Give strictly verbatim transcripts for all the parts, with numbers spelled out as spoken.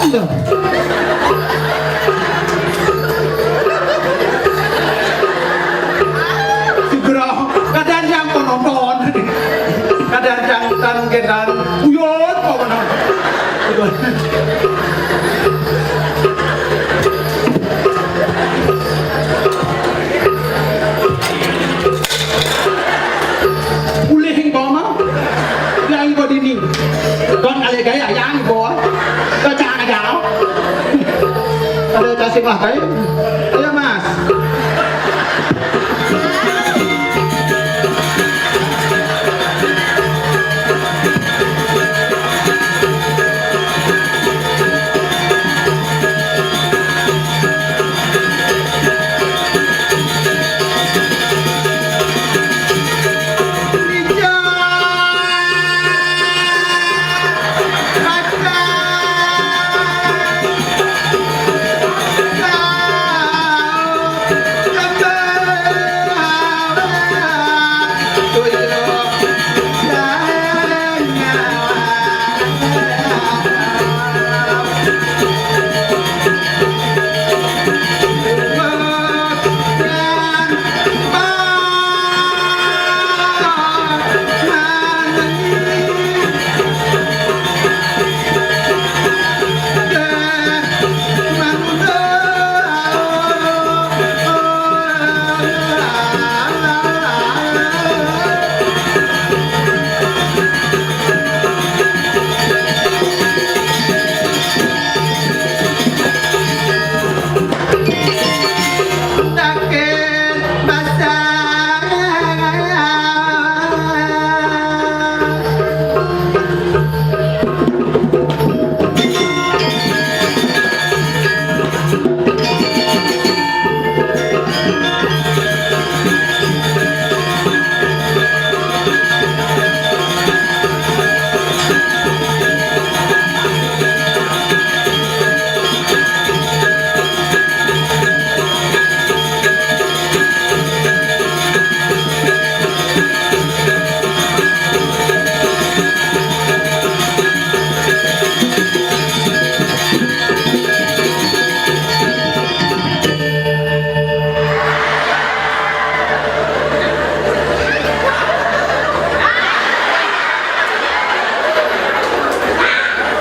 Iya. Segera, kadang yang penonton, kadang yang tan gedang, uyut kok menang. Ulih ing bawah mah. Yang ibu dini. Don kali gaya yang ibu. Kacang aja. Ada kasih lah kayu. Ayo Mas.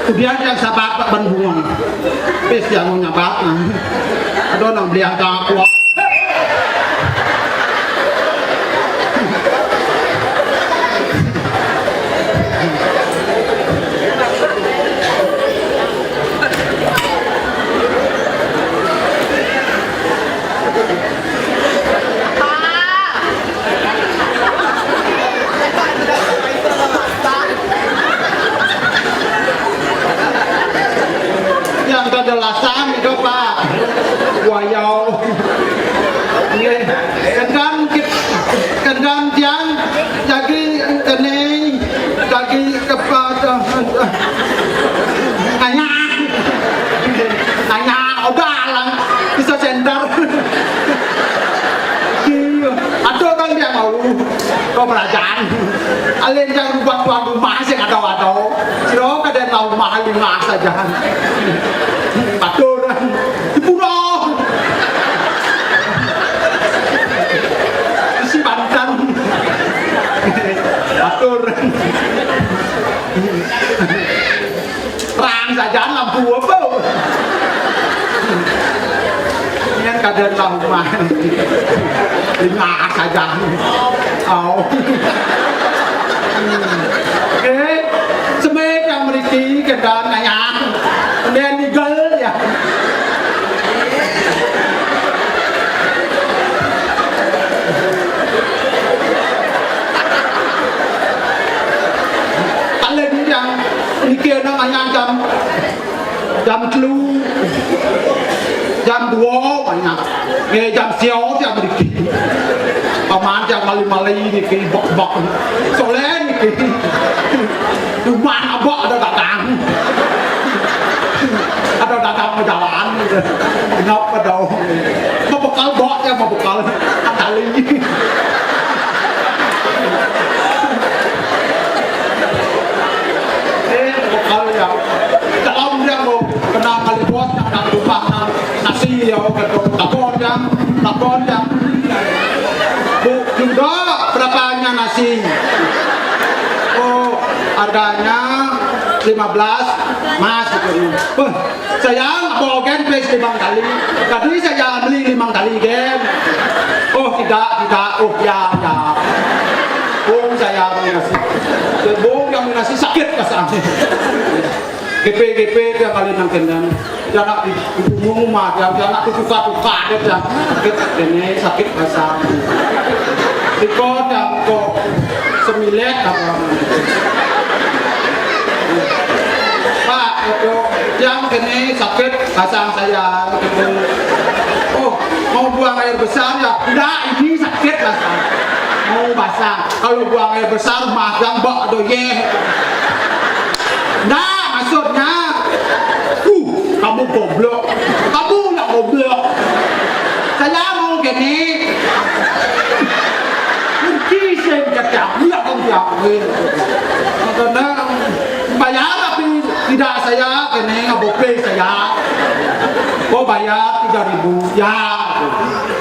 Kemudian yang sabar Pak Bandungan. Pis yang mau nyabat, nah. Ada nang beli angka aku. Yang kejelasan itu, Pak. Wayau. Nggih. Kendang kit-, kendang tiang jagi kene, jagi kepada nanya. Nanya, udah lah. Bisa center. Iya. Aduh, kan dia mau. Kau belajar. Alin yang buat tuan rumah sih ada-ada. Sira kada tahu mahal di masa jahan. Aduh, di pulau. Isi Banten. Atur. Terang saja lampu apa? Ini kan keadaan rumah. Lima saja. Oh. Oke. Semit yang meriki kendang nanya. Kemudian nigel ya. Paling yang niki nang anyang jam, jam telu, jam dua banyak. Nggih, jam sia jam niki. Paman jam mali-mali niki bok-bok. Soleh niki. Rumah abak ada dagang. Ada dagang jalan. Kenapa dong? Mau bekal bok ya, mau bekal. Tali. Eh, bekal ya. Dalam dia mau Nang kali bos, nang, nang tumpah, nang nasi, ya, gitu. Takon, Jang, takon, Jang. Bu, juga berapanya nasi? Oh, harganya lima belas, Mas, gitu. Wah, saya nggak bawa gen, pes limang kali. Tadi saya beli limang kali gen. Oh, tidak, tidak. Oh, ya, ya. Oh, saya mau nasi. Bung yang nasi sakit, kasar. Gepe-gepe tiang kali nang kenen. Tiang nak di, di umum mah, tiang, tiang nak tuka-tuka deh, tiang. Sakit kene, sakit basang. Iko tiang kok semilet apa. Pak, itu tiang kene sakit basang saya, gitu. Oh, mau buang air besar ya? Enggak, ini sakit basang. Mau basang. Kalau buang air besar, magang bak doyeh. Nah, maksudnya, uh, kamu goblok. Kamu yang goblok. Saya mau gini. Ngerti saya kata, iya, kamu diakuin. Karena bayar, tapi tidak saya, kene ngabope saya. Oh, bayar tiga ribu. Ya,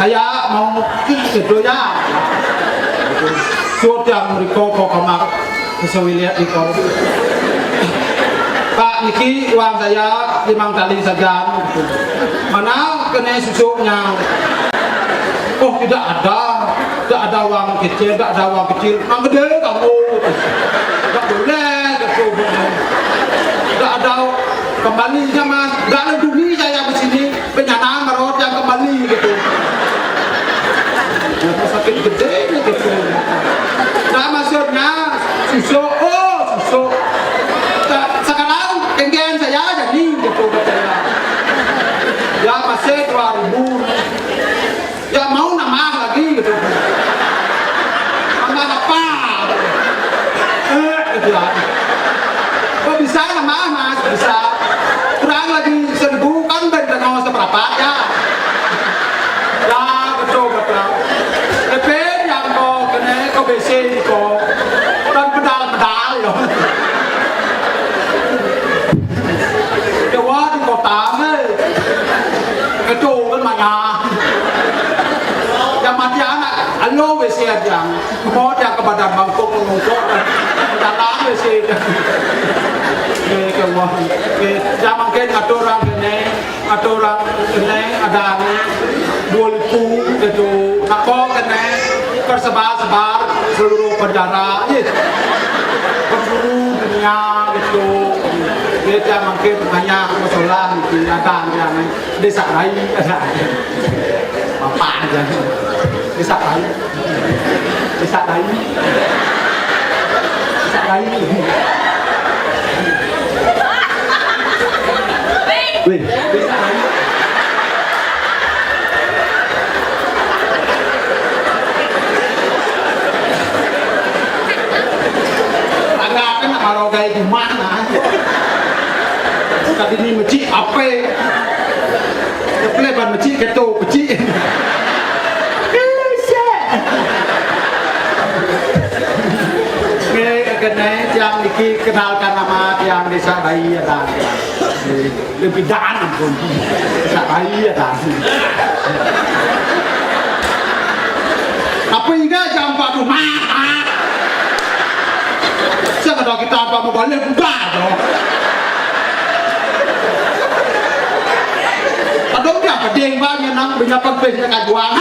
saya mau itu ya. Sudah mereka kok kamar. Bisa lihat di kau. Pak, niki uang saya limang kali saja. Mana kena susunya? Oh, tidak ada. Tidak ada uang kecil, tidak ada uang kecil. Nang gede kamu. Tidak boleh, gitu. Tidak ada kembalinya, Mas. Tidak ada dunia saya di sini. Penyanaan merot yang kembali gitu. Ya, sakit gede gitu. Nah, maksudnya, susu, oh, susu. Sa-, sekarang kengkeng saya jadi gitu, katanya. Ya, masih dua ribu. Ya, mau nambah lagi gitu. Nambah apa? Eh, gitu ya. Kok bisa nambah, Mas? Bisa. Kurang lagi seribu kan ben tengah seberapa ya. Ya, betul, betul. Tapi yang kau kena, kau besi kau. Dan pedal-pedal ya. Jawa di kota, eh. Kedo kan banyak. Yang mati anak, alo W C aja. Mau dia ke badan bangkok, menungkok. Dalam W C. Eh, ke wah. Eh, yang makin ngatur orang kene, ngatur orang kene, ada ane dua ribu gitu. Nako kene, tersebar-sebar seluruh penjara. Ih. Penjuru dunia gitu. Dia, dia makin banyak masalah gitu. Ada yang desa lain, ada. Apa aja. Desa lain. Desa lain. Desa lain. Weh, desa lain. Agak kena marogai di mana? Tadi ni mecik apa? Kepala ban mecik, keto mecik. Bisa. Oke, kena tiang niki kenalkan nama tiang desa Rai ya, dah. Lebih dan pun. Desa Rai ya, dah. Apa ingat jam empat rumah? Saya kata kita apa mau balik bubar, loh. Kadang dia peding banyak nang punya pempes dia kajuang.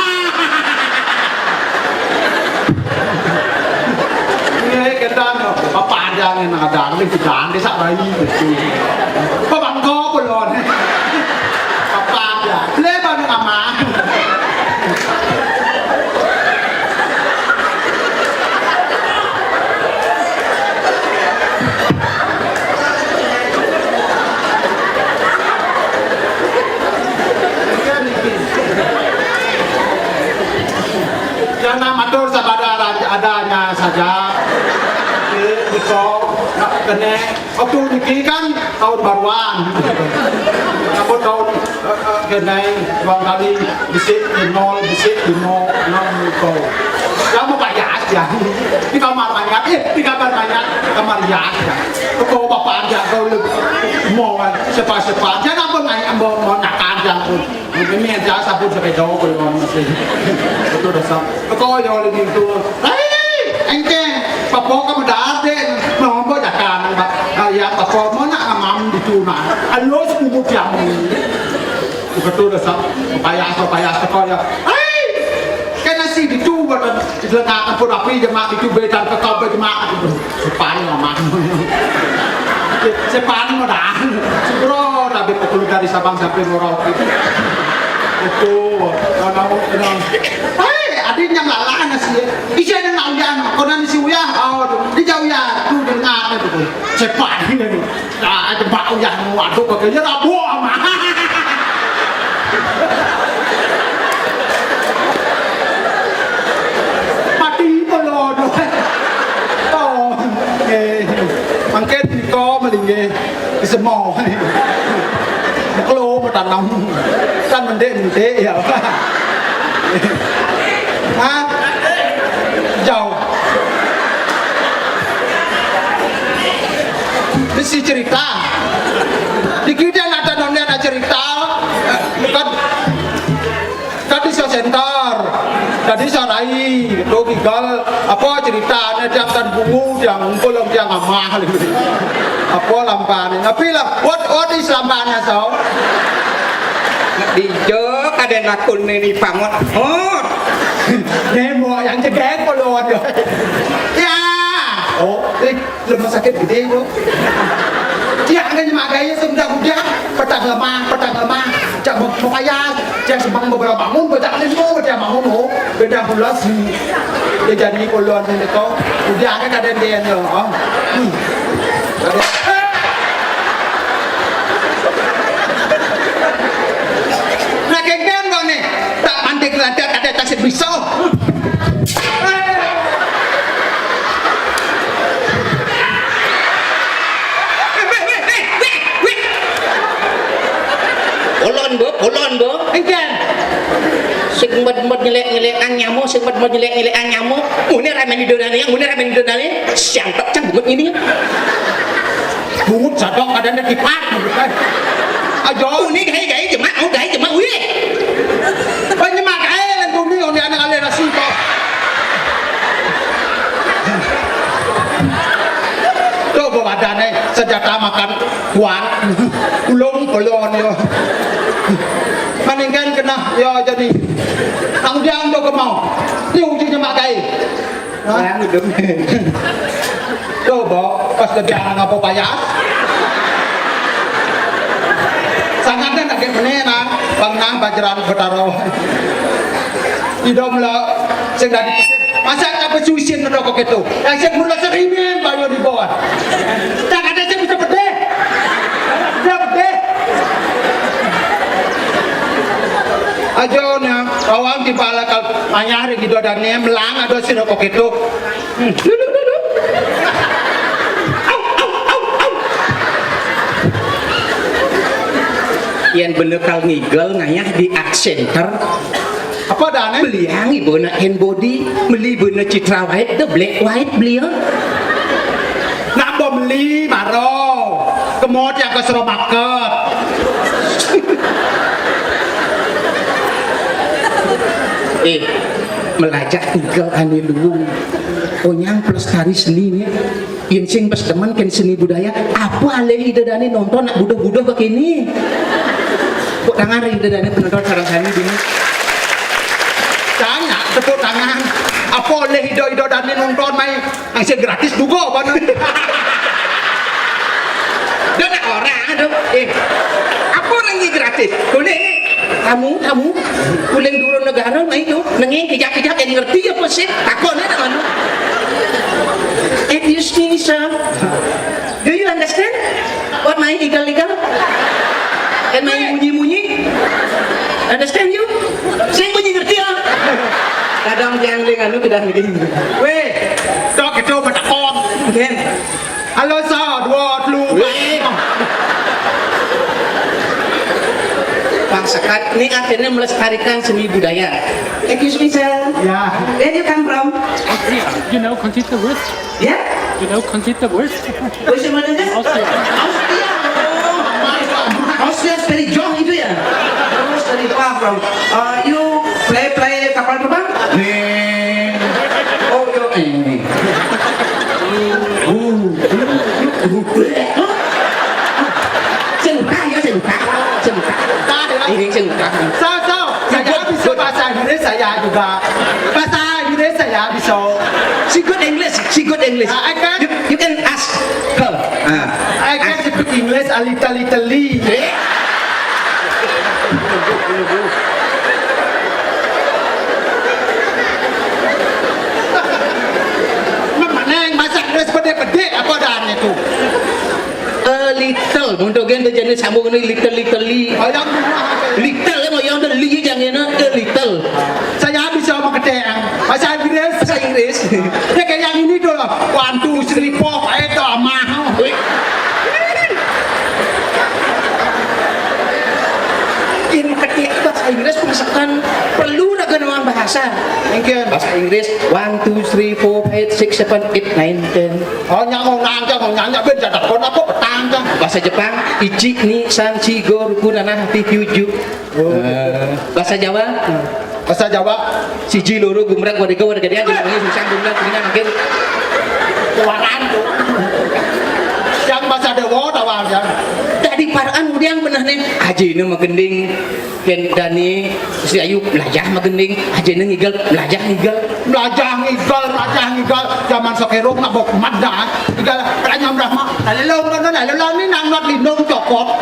Ini kita no, apa ada yang nak ada, ini kita ada sak bayi gitu. Apa bangko belum? Apa ada? Lebar nama. Yang nak matur sabada adanya saja. Oke, betul. Nak kena. Waktu niki kan tahun baruan. Apa tahun, eh, eh, kena uang kali, bisi nol, bisi lima, enam, betul. Kamu bayar ya. Di kamar mayat, eh, di kamar mayat, kamar ya. Kau bapak aja, kau lu mau, eh, sepa-sepa. Jangan Ambo mau nakal jangkut. Mungkin ni aja sabun sepeda ko yang masih. Betul dah sab. Kau ya oleh itu. Hei, engke. Papo ka medade. Nombo jakanan, Pak. Ah, ya, papo mau nak ngamam di tuna. Alus kubu tiang. Betul dah sab. Payas, payas teko ya. Hei. Kena si ditu, buat lengkap pun api jemak ditu, bedan kekal jemak. Sepan lama. Sepan modal. Subro, tapi pukul dari Sabang sampai Merauke. Itu, kalau, kalau. Hei, adin yang lalah nasi. Isi yang nak uyan, konan si uyah. Oh, di jauh ya, tu dengar tu. Sepan ini. Ah, aja bau ya, waduh, kok ya rabu ama. Mati polodo. Oh, eh, mangke tiko melingge. Semua. Kelo mau tanam. Kan mendek-mendek ya. Hah? Jauh. Bisi cerita. Dikit yang ada nonton ada cerita. Kan, kan di center. Tadi sarai, itu gigal, apa ceritanya tiang kan bungu, tiang ngumpul, tiang amah. Apa lampane? Tapi lah, what, what is lampane, so? Dijo, kadang lakun ni pangot. Oh. Nemo yang jegek, kalau ada. Ya. Oh, eh. Rumah sakit gede tu. Dia akan nyemak gaya sudah hujan, petang lemah, petang lemah. Cak mau, mau payah, dia sebang beberapa bangun, bocah ni semua dia bangun, oh, beda pula si. Dia jadi kolon ni tu. Dia akan ada dia ni, oh. Hmm. Ada. Nak kengkeng kau ni, tak pantik lancar, ada tasik pisau. Kolon, Bo, kolon, Bo. Engken. Sing med-med nyelek-nyelekan nyamuk, sing med-med nyelek-nyelekan nyamuk. Mune ramen di dodane, mune ramen di dodane. Siang tok cang bungut ini. Bungut sadok ada nang kipat. Ajo. Uni gae-gae jemak, oh gae jemak, wih. Penyemak gae lan bumi, oni anak aliran sito. Tuh, bawa adane senjata makan kuat. Ulung kolon yo. Maningkan kena yo jadi. Tang diang tuh kemau. Ni uji nyemak gae. Hah? Yang udah. Tuh, Bo, pas kerjaan apa payah? Sangatnya nak kene nah, Bang Nah, Bajaran Betaro. Idom lo, sing dari masa tak bersusin rokok itu. Yang sing mula serimin baru di bawah. Tak ada sing bisa pedih. Bisa pedih. Ajo nya, awang di bala kal mayah ri gido dane melang ado sing rokok itu. Au, au, au, au. Yen bener kal ngigel ngayah di art center. Apa dane? Beli ang ibu na hand body, beli ibu na citra white, the black white beli ya. Nak beli maro. Kemot yang ke Sero Market. Eh, melajak tiga ane luung. Onyang pelestari seni ni. Yen sing pas demen ken seni budaya, apa alih ida dane nonton nak buduh-buduh begini? Kok tangan ida dane penonton sarang sani dini? Tanya, tepuk tangan. Apa alih ida-ida dane nonton mai? Ang sing gratis juga bana. Dah nak orang tu. Eh, apa orang ni gratis? Boleh ni. Tamu, tamu. Kuling dulu negara mai tu. Nengeng kejap-kejap jadi ngerti apa sih? Takut ni nak anu. Excuse me, sir. Do you understand? What my legal legal? And my munyi-munyi? Understand you? Sing munyi ngerti ah. Kadang tiang ling anu kedah ngiring. Weh, tok itu mata kong. Ken. Halo, sa, dua, telu, empat. Bang Sekat, ni artinya melestarikan seni budaya. Excuse me, sir. Ya. Where do you come from? You know Conchita Wurst? Yeah? You know Conchita Wurst? Which one is this? Austria. Austria. Oh, my God. Austria is very young. Sing utang. Ini sing utang. So, so, saya bisa bahasa Inggris, saya juga. Bahasa Inggris saya bisa. She good English, she good English. Ah, I can. You, you can ask her. Ah. I can speak English a little, little. Eh? Mana yang bahasa Inggris pede-pede apa dah itu? A little, mun dogén téh jenis sambung ini little, little li. Ayam rumah. Little, ya, mau yang ada li jangan a little. Saya bisa pakai bahasa Inggris. Bahasa Inggris. Ya, kayak yang ini tuh lah. One, two, three, four, five, itu amah. Wih. Ini ketik bahasa Inggris pun sekan perlu raga nuan bahasa. Mungkin. Bahasa Inggris, one, two, three, four, five, six, seven, eight, nine, ten. Oh, nyak mau nanya, mau nanya, ben jadak kau apa petang, Kang? Bahasa Jepang, ichi, ni, san, shigo, ruku, nana, hati, kyuju. Oh, gitu. Eh, bahasa Jawa? Bahasa Jawa? Siji, loro, gumrak, warga, warga dia, gumrak, susah, gumrak, gini, makin. Keluaran tuh. Yang bahasa Dewa, tawang, ya. Tadi paraan udah yang bener nih. Aja ini mah gending. Kén Dani, si Ayu, melajah mah gending, aja neng igel, melajah igel. Melajah igel, melajah igel, zaman sekeruk nak bok mada, igel, peranyam rahma, lalu lalu lalu lalu ini nang not lindung cokot.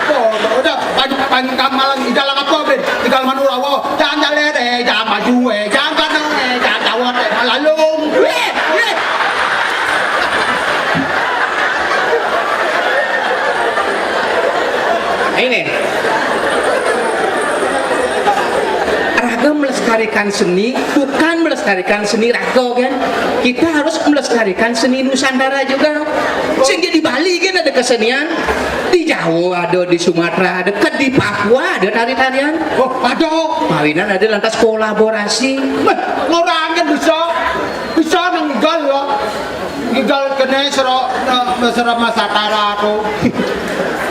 Oh, udah, pan pan kamalan igel apa ben, igel manurawo, jangan jalere, jangan maju eh, jangan kanan eh, jangan cawot eh, malalung. Weh, weh. Ini. Raga melestarikan seni, bukan melestarikan seni raga, kan? Kita harus melestarikan seni Nusantara juga. Sehingga di Bali kan ada kesenian, di Jawa ada, di Sumatera ada, ke di Papua ada tari-tarian. Oh, ada. Mawinan ada lantas kolaborasi. Meh, ngorangin bisa. Bisa nenggal ya. Ngigal kene sero, eh, sero Masatara to.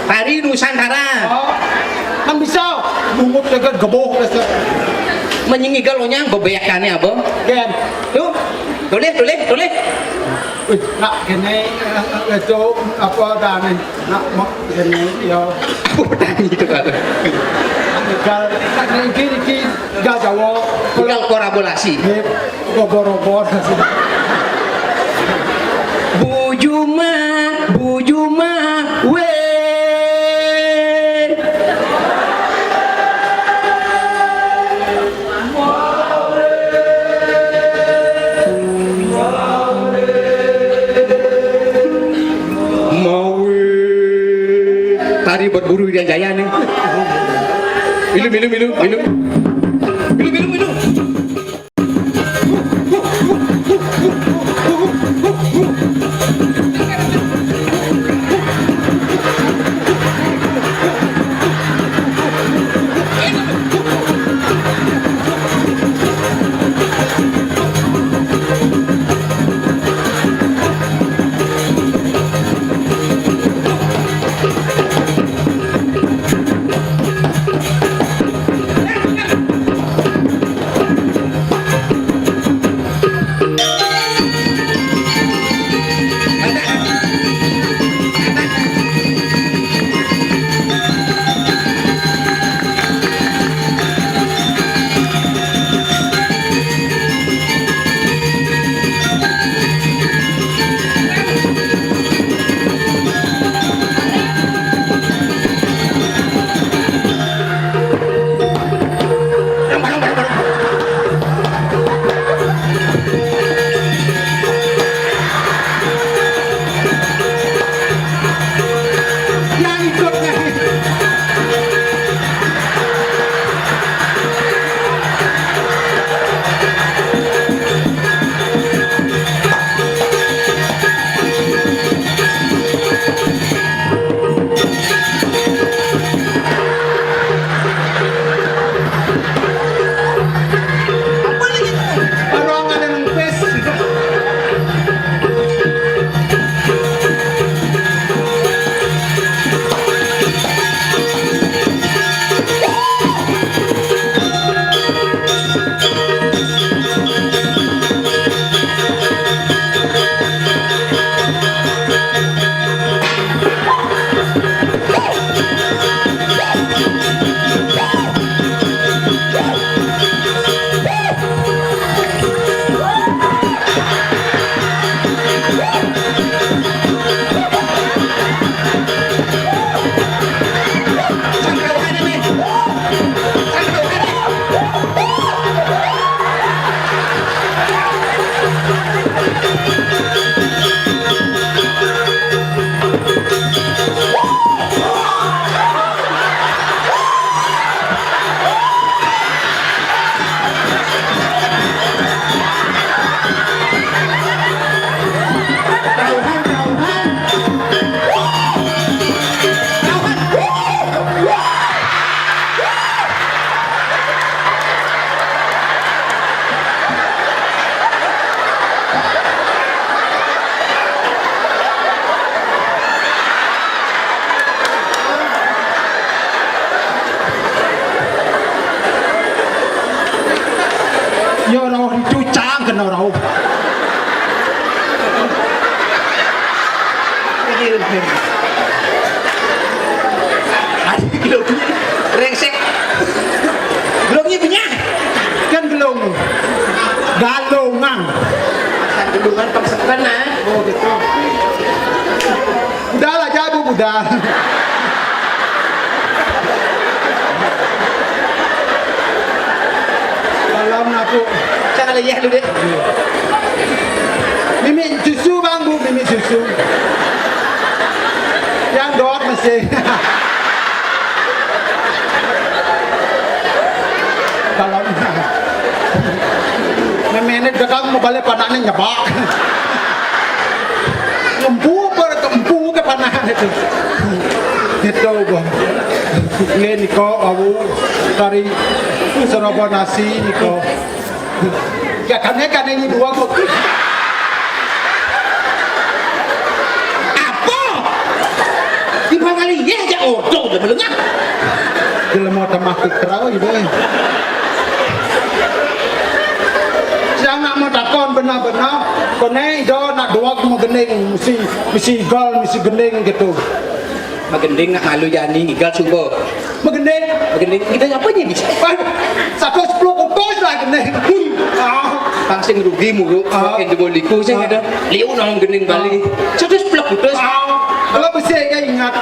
Tari Nusantara. Oh. Kan bisa. Bungut leget geboh leget. Menyingi galonya bebeyakane apa? Gen. Tuh. Tulis, tulis, tulis. Wih, nak kene, eh, eh, itu apa tane? Nak mau kene ya. Apa tani itu kan? Ngigal, nak niki, niki, ngigal Jawa. Ngigal kolaborasi. Nggih. Obor-obor. Bujuma, bujuma, weh. Mawe. Tari berburu Irian Jaya nih. Milu, milu, milu, milu. Milu, milu, milu. Ora. Iki lho. Aduh, iki lho. Rengsek. Gelungnya punya. Kan gelung. Galungan. Asal gelungan pengsekan, ah. Oh, gitu. Udah lah, jago udah. Dalam aku. Jangan lihat dulu deh. Mimi susu, Bang, Bu, mimi susu. Yang dot masih. Kalau memenet dagang mau balik panaknya nyebak. Empu apa, empu ke panah itu. Gitu, Bang. Ini niko, aku kari seraba nasi niko. Ya, kan, ya, kan, ini dua kok. Apa? Di mana lihat aja oto udah melengah. Jelema tamah kukrau ibu, eh. Siang nak mau takon benar-benar, kone ijo nak doak mau gending, mesti, mesti igal, mesti gending gitu. Magending nak malu jani, igal sungguh. Magending. Magending, kita apa ni bisa? Satu sepuluh kutus lah gending. Ah. Pang sing rugi mulu, ah, yang jebol liku sing ada. Liu nang gending Bali. Satu sepuluh kutus. Ah. Kalau besi kayak ingat.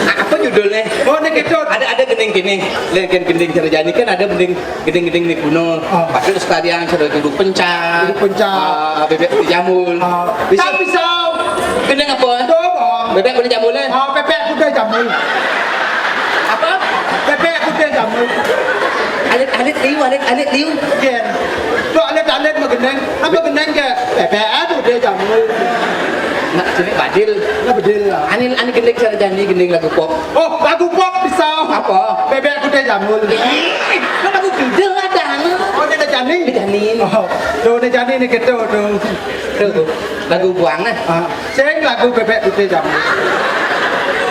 Apa judulnya? Oh, ini gitu. Ada, ada gending gini. Lain kan gending cara jani kan ada gending, gending-gending ni kuno. Ah. Pakai sekalian sudah duduk pencak. Duduk pencak. Ah, bebek putih jamul. Ah. Bisa. Tak bisa. Gending apa? Tuh, Bang. Bebek putih jamul, eh? Ah, bebek putih jamul. Apa? Bebek putih jamul. Alit-alit liu, alit-alit liu. Iya. Tuh, alit-alit mau gending. Apa gending ke? Bebek putih jamul. Nak sini badil. Nak badil lah. Anil, anil gending cara jani, gending lagu pop. Oh, lagu pop bisa. Apa? Bebek putih jamul. Eh, kan lagu gede lah dah. Oh, dia dah jani? Dia jani. Oh, tuh, dia jani ni gitu tuh. Tuh, tuh. Lagu buang nah. Ah, sing lagu bebek putih jamul.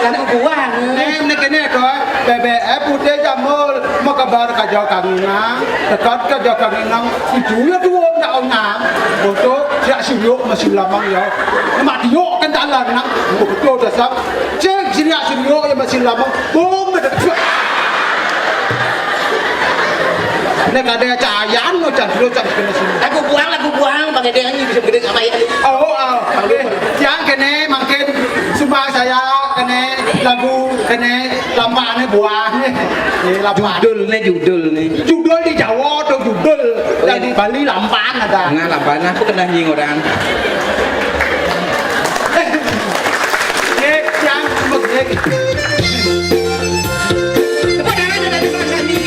Kan lagu buang. Nih, ini kene tuh, bebek putih jamul, mau kabar kaja kanginang, dekat kaja kanginang, itu ya tuh ndak onyang. Bodoh, siak siuk masih lamang ya. Mati yuk kan jalan nang, bodoh dasar. Cek sini ya sini yuk ya masih lamang. Bung, ada. Nek ada cayan, no, can dulu, can kena sini. Lagu buang, lagu buang, pakai dia ni bisa gede sama ya. Oh, oh, oke. Yang kene, makin sumpah saya kene lagu kene lampa ni buang ni. Eh, lampa. Judul ni, judul ni. Judul di Jawa tu judul. Oh, iya. Dari Bali lampan ada. Nah, lampan aku kena nying orang. Eh, yang begini. Tepuk tangan untuk Mas Andi.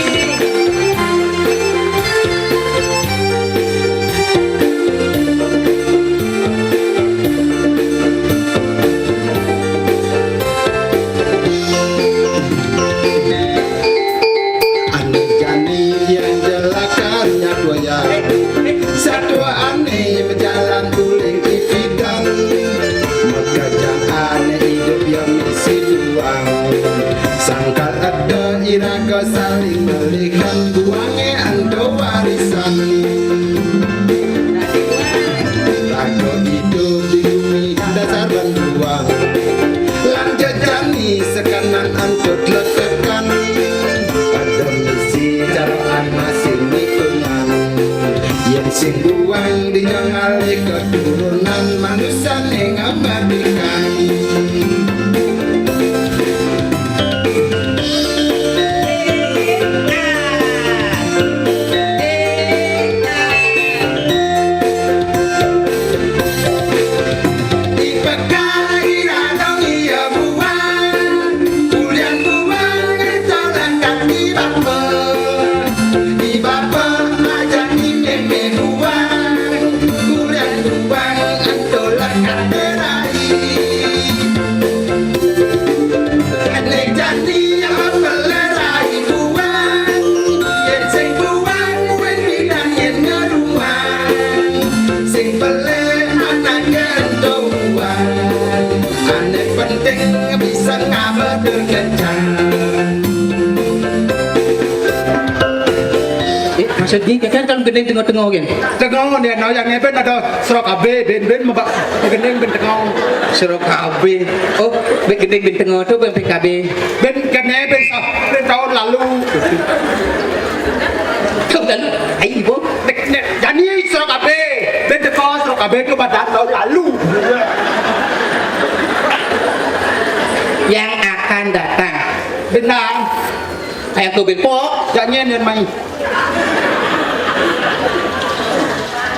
Ane jani yang jelakannya doyan. Satua ane bejalan uling ipidan. Makajang ane idup yang misi duang. Sangkal ada iraga saling melihat buange anto warisan. Raga idup di bumi dasar bantuang. Lan jejani sekanan anto lekekan. Ada misi caraan masing lingkungan. Yen sing buang dinyo ngalih keturunan manusia ning Amerika. Sing penting bisa ngabetul kencang. Sedih kan, kan gending tengah-tengah kan. Tengah ni, no, yang ni ben ada serok abe, ben, ben mabak gending ben tengah. Serok abe. Oh, ben gending ben tengah tu ben P K B. Ben kene ben sa-, ben tahun lalu. Tahun lalu? Ai, ibu. Nek, nek, jadi serok abe, ben tengah serok abe tu badan tahun lalu. Yang akan datang. Benang. Kayak tu ben pok. Jangan yang main.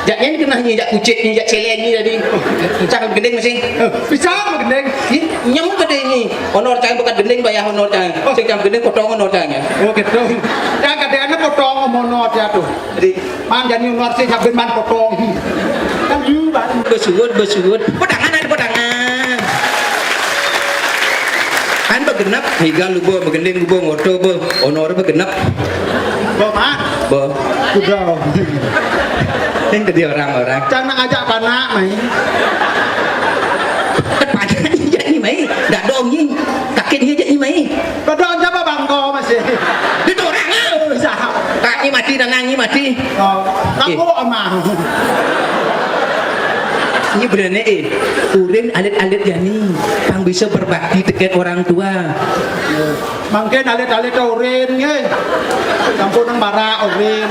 Jak nyen genah nyi, jak kucit nyi, jak celeng nyi tadi. Cang gending masih. Eh, bisa mah gending. Ih, nyem gede nyi. Honor cang bekat gending bayar honor cang. Oh. Sing cang gending potong honor cang ya. Oh, gitu. Yang kadang-kadang potong honor dia tuh. Jadi, man jadi honor sih, sambil man potong. Kan you, Bang. Besuhut, besuhut. Pedangan, ada pedangan. Kan begenep, higa luba, begending luba, ngoto ba, honor begenep. Ba, Mak. Ba. Kuda. Yang tadi orang-orang. Cang nak ngajak panak, mai. Panak ni jadi mai. Dak dong ni. Kakin ni jadi mai. Padahal siapa bangko masih? Dia tu orang ah. Oh, sah. Tak ni mati, nanang ni mati. Oh, kamu amah. Ini bener ni, eh. Urin alit-alit jani. Pang bisa berbakti teket orang tua. Mangkin alit-alit urin, nggih. Sampun nang marak urin.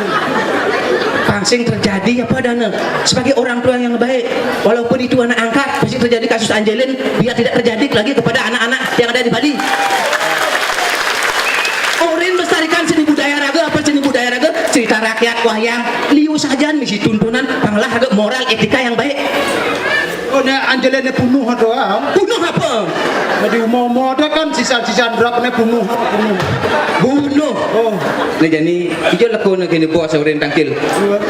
Pang sing terjadi apa dana? Sebagai orang tua yang baik, walaupun itu anak angkat, pasti terjadi kasus Angelin, biar tidak terjadi lagi kepada anak-anak yang ada di Bali. Urin lestarikan seni budaya raga, apa seni budaya raga? Cerita rakyat, wayang, liu sajan misi tuntunan, panglah raga moral etika yang baik. Oh, nek Angelin ni bunuh ada, ah. Bunuh apa? Jadi umur-umur ada kan sisa-sisa drop ni bunuh, bunuh. Bunuh. Oh. Ni jadi, ijo leko nak kini bos urin tangkil.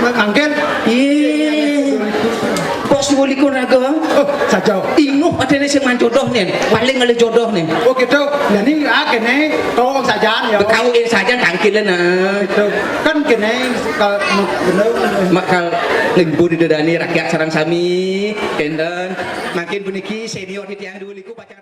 Angkel? Iya. Bos dua likur raga. Oh, saja. Inguh ada ni sing manjodoh ni. Paling ada jodoh ni. Oh, gitu. Jadi, ah, kene, kau saja ya. Kau ini saja tangkil lah, nah. Gitu. Kan kene, kalau benar. Makal ngibur di dani rakyat sarang sami. Kenten, mangkin puniki senior titiang dua likur pacar.